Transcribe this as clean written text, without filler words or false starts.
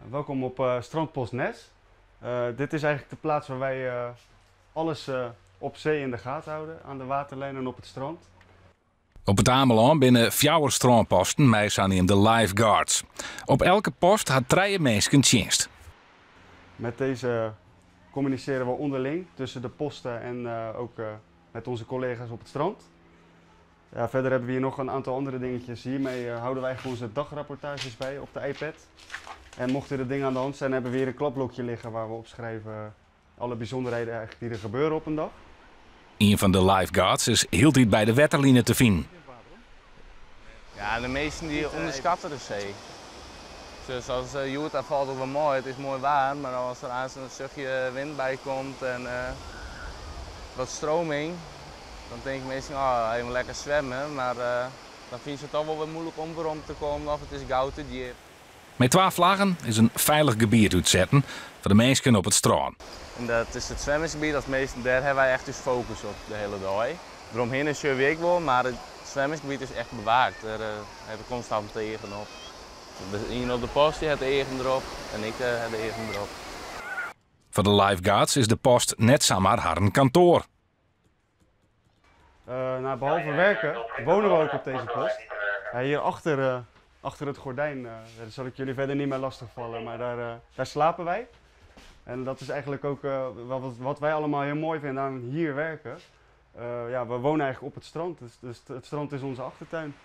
Welkom op Strandpost Nes. Dit is eigenlijk de plaats waar wij alles op zee in de gaten houden, aan de waterlijn en op het strand. Op It Amelân binne fjouwer strânposten mei saneamde lifeguards. Op elke post ha trije minsken tsjinst. Met deze communiceren we onderling tussen de posten en ook met onze collega's op het strand. Ja, verder hebben we hier nog een aantal andere dingetjes. Hiermee houden wij eigenlijk onze dagrapportages bij op de iPad. En mochten er dingen aan de hand zijn, hebben we hier een kladblokje liggen waar we opschrijven alle bijzonderheden eigenlijk die er gebeuren op een dag. Ien fan de lifeguards is hieltyd by de wetterline te finen. Ja, de meesten die ûnderskatte de see. Dus as hjoed dan falt it wol mei, it is moai waarm, mar as der aanst in suchtje wyn by komt en wat stroming, dan tinke minsken, oh, even lekker swimme, mar dan fine se it toch wol wer muoilik om werom te kommen of it is gau te djip. Mei twa flaggen is in feilich gebiet útsetten foar de minsken op it strân. En dat is it swimmingsgebiet, as measten dêr hawwe wy echt ús fokus op de hiele dei. Deromhinne sjogge wy ek wol, mar it swimmingsgebiet is echt bewaakt. Dêr hawwe we konstant eagen op. De ien op de post dy hat de eagen derop en ik ha de eagen derop. Foar de lifeguards is de post net samar harren kantoar. Nou, behalve werken wonen we ook op deze post. Ja, hier achter het gordijn, daar zal ik jullie verder niet mee lastigvallen, maar daar slapen wij. En dat is eigenlijk ook wat wij allemaal heel mooi vinden aan hier werken. Ja, we wonen eigenlijk op het strand, dus het strand is onze achtertuin.